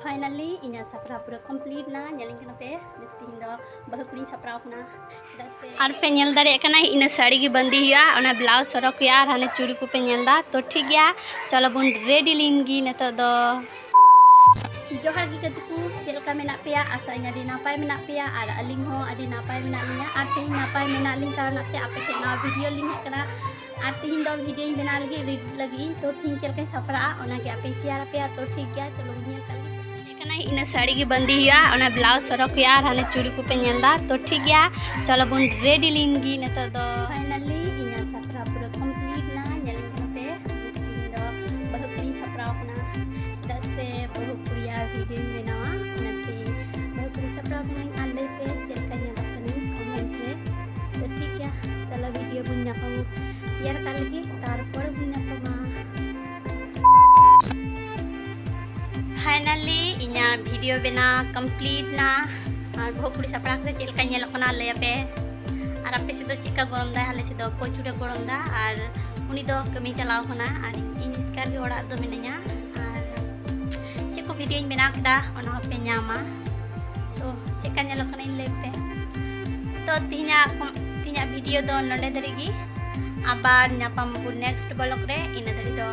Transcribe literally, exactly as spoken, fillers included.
Finally ᱤᱧᱟᱹᱜ ᱥᱟᱯᱲᱟᱣ ᱯᱩᱨᱟᱹ complete ᱱᱟ᱾ ᱧᱮᱞᱤᱧ ᱠᱟᱱᱟ ᱯᱮ, ᱛᱤᱦᱤᱧ ᱫᱚ ᱵᱟᱹᱦᱩ ᱠᱩᱲᱤᱧ ᱥᱟᱯᱲᱟᱣ ᱠᱟᱱᱟ᱾ ᱪᱮᱫᱟᱜ ᱥᱮ ᱟᱨ ᱯᱮ ᱧᱮᱞ ᱫᱟᱲᱮᱭᱟᱜ ᱠᱟᱱᱟ, ᱤᱱᱟᱹ ᱥᱟᱹᱲᱤ ᱜᱮ ᱵᱟᱸᱫᱮ ᱦᱩᱭᱩᱜᱼᱟ, ᱚᱱᱟ blouse ᱦᱚᱨᱚᱜ ᱦᱩᱭᱩᱜᱼᱟ ᱟᱨ ᱦᱟᱱᱮ ᱪᱩᱲᱤ ᱠᱚᱯᱮ ᱧᱮᱞ ᱮᱫᱟ᱾ ᱛᱚ ᱴᱷᱤᱠ ᱜᱮᱭᱟ, ᱪᱚᱞᱚ ᱵᱚᱱ ready ᱞᱮᱱ ᱜᱮ ᱱᱤᱛᱚᱜ ᱫᱚ᱾ ᱡᱚᱦᱟᱨ ᱜᱮ ᱜᱟᱛᱮ ᱠᱚ, ᱪᱮᱫ ᱞᱮᱠᱟ ᱢᱮᱱᱟᱜ ᱯᱮᱭᱟ? ᱟᱥᱟᱭᱟᱹᱧ ᱟᱹᱰᱤ ᱱᱟᱯᱟᱭ ᱢᱮᱱᱟᱜ ᱯᱮᱭᱟ ᱟᱨ ᱟᱹᱞᱤᱧ ᱦᱚᱸ ᱟᱹᱰᱤ ᱱᱟᱯᱟᱭ ᱢᱮᱱᱟᱜ ᱞᱤᱧᱟ᱾ ᱟᱨ ᱛᱮᱦᱮᱧ ᱱᱟᱯᱟᱭ ᱢᱮᱱᱟᱜ ᱞᱤᱧ ᱠᱟᱨᱚᱱ ᱛᱮ ᱟᱯᱮ ᱴᱷᱮᱱ ᱱᱚᱣᱟ video ᱞᱤᱧ ᱦᱮᱡ ᱟᱠᱟᱱᱟ᱾ ᱟᱨ ᱛᱮᱦᱮᱧ ᱫᱚ videoᱧ ᱵᱮᱱᱟᱣ ᱞᱟᱹᱜᱤᱫ, ready ᱞᱟᱹᱜᱤᱫ ᱤᱧ᱾ ᱛᱚ ᱛᱮᱦᱮᱧ ᱪᱮᱫ ᱞᱮᱠᱟᱧ ᱥᱟᱯᱲᱟᱜᱼᱟ ᱚᱱᱟᱜᱮ ᱟᱯᱮᱧ share ᱟᱯᱮᱭᱟ᱾ ᱛᱚ ᱴᱷᱤᱠ ᱜᱮᱭᱟ, ᱪᱚᱞᱚ ᱵᱚᱱ ᱧᱮᱞ ᱠᱟᱜ ᱞᱮᱜᱮ᱾ ᱦᱮᱡ ᱠᱟᱱᱟ, ᱤᱱᱟᱹ ᱥᱟᱹᱲᱤ ᱜᱮ ᱵᱟᱸᱫᱮ ᱦᱩᱭᱩᱜᱼᱟ, ᱚᱱᱟ blouse ᱦᱚᱨᱚᱜ ᱦᱩᱭᱩᱜᱼᱟ ᱟᱨ ᱦᱟᱱᱮ ᱪᱩᱲᱤ ᱠᱚᱯᱮ ᱧᱮᱞ ᱮᱫᱟ᱾ ᱛᱚ ᱴᱷᱤᱠ ᱜᱮᱭᱟ, ᱪᱚᱞᱚ ᱵᱚᱱ ready ᱞᱮᱱ ᱜᱮ ᱱᱤᱛᱚᱜ ᱫᱚ᱾ Finally ᱤᱧᱟᱹᱜ ᱥᱟᱯᱲᱟᱣ ᱯᱩᱨᱟᱹ complete ᱱᱟ᱾ ᱧᱮᱞᱤᱧ ᱠᱟᱱᱟ ᱯᱮ, ᱤᱧ ᱫᱚ ᱵᱟᱹᱦᱩ ᱠᱩᱲᱤᱧ ᱥᱟᱯᱲᱟᱣ ᱠᱟᱱᱟ᱾ ᱪᱮᱫᱟᱜ ᱥᱮ ᱵᱟᱹᱦᱩ ᱠᱩᱲᱤᱭᱟᱜ videoᱧ ᱵᱮᱱᱟᱣᱟ, ᱚᱱᱟᱛᱮ ᱵᱟᱹᱦᱩ ᱠᱩᱲᱤ ᱥᱟᱯᱲᱟᱣ ᱠᱟᱹᱱᱟᱹᱧ᱾ ᱟᱨ ᱞᱟᱹᱭ ᱯᱮ ᱪᱮᱫ ᱞᱮᱠᱟ ᱧᱮᱞᱚᱜ ᱠᱟᱹᱱᱟᱹᱧ comment ᱨᱮ᱾ ᱛᱚ ᱴᱷᱤᱠ ᱜᱮᱭᱟ, ᱪᱚᱞᱚ video ᱵᱚᱱ ᱧᱟᱯᱟᱢ ᱤᱭᱟᱹ ᱨᱟᱠᱟᱵ ᱞᱟᱹᱜᱤᱫ, ᱛᱟᱨᱯᱚᱨ ᱵᱚᱱ ᱧᱟᱯᱟᱢᱟ᱾ Finally ᱤᱧᱟᱹᱜ video ᱵᱮᱱᱟᱣ complete ᱱᱟ᱾ ᱟᱨ ᱵᱟᱹᱦᱩ ᱠᱩᱲᱤ ᱥᱟᱯᱲᱟᱣ ᱠᱟᱛᱮ ᱪᱮᱫ ᱞᱮᱠᱟ ᱧᱮᱞᱚᱜ ᱠᱟᱱᱟ ᱞᱟᱹᱭ ᱟᱯᱮ᱾ ᱟᱨ ᱟᱯᱮ ᱥᱮᱫ ᱫᱚ ᱪᱮᱫ ᱞᱮᱠᱟ ᱜᱚᱨᱚᱢ ᱫᱟᱭ? ᱟᱞᱮ ᱥᱮᱫ ᱫᱚ ᱯᱨᱚᱪᱩᱨᱮ ᱜᱚᱨᱚᱢ ᱫᱟ᱾ ᱟᱨ ᱩᱱᱤ ᱫᱚ ᱠᱟᱹᱢᱤ ᱪᱟᱞᱟᱣ ᱠᱟᱱᱟ ᱟᱨ ᱤᱧ ᱮᱥᱠᱟᱨ ᱜᱮ ᱚᱲᱟᱜ ᱨᱮᱫᱚ ᱢᱤᱱᱟᱹᱧᱟ᱾ ᱟᱨ ᱪᱮᱫ ᱠᱚ videoᱧ ᱵᱮᱱᱟᱣ ᱠᱮᱫᱟ ᱚᱱᱟ ᱦᱚᱸᱯᱮ ᱧᱟᱢᱟ᱾ ᱛᱚ ᱪᱮᱫ ᱞᱮᱠᱟ ᱧᱮᱞᱚᱜ ᱠᱟᱱᱟᱧ ᱞᱟᱹᱭ ᱯᱮ᱾ ᱛᱚ ᱛᱮᱦᱮᱧᱟᱜ ᱛᱮᱦᱮᱧᱟᱜ video ᱫᱚ ᱱᱚᱰᱮ ᱫᱷᱟᱹᱨᱤᱡ ᱜᱮ᱾ ᱟᱵᱟᱨ ᱧᱟᱯᱟᱢ ᱟᱵᱚ next vlog ᱨᱮ᱾ ᱤᱱᱟᱹ ᱫᱷᱟᱹᱨᱤᱡ ᱫᱚ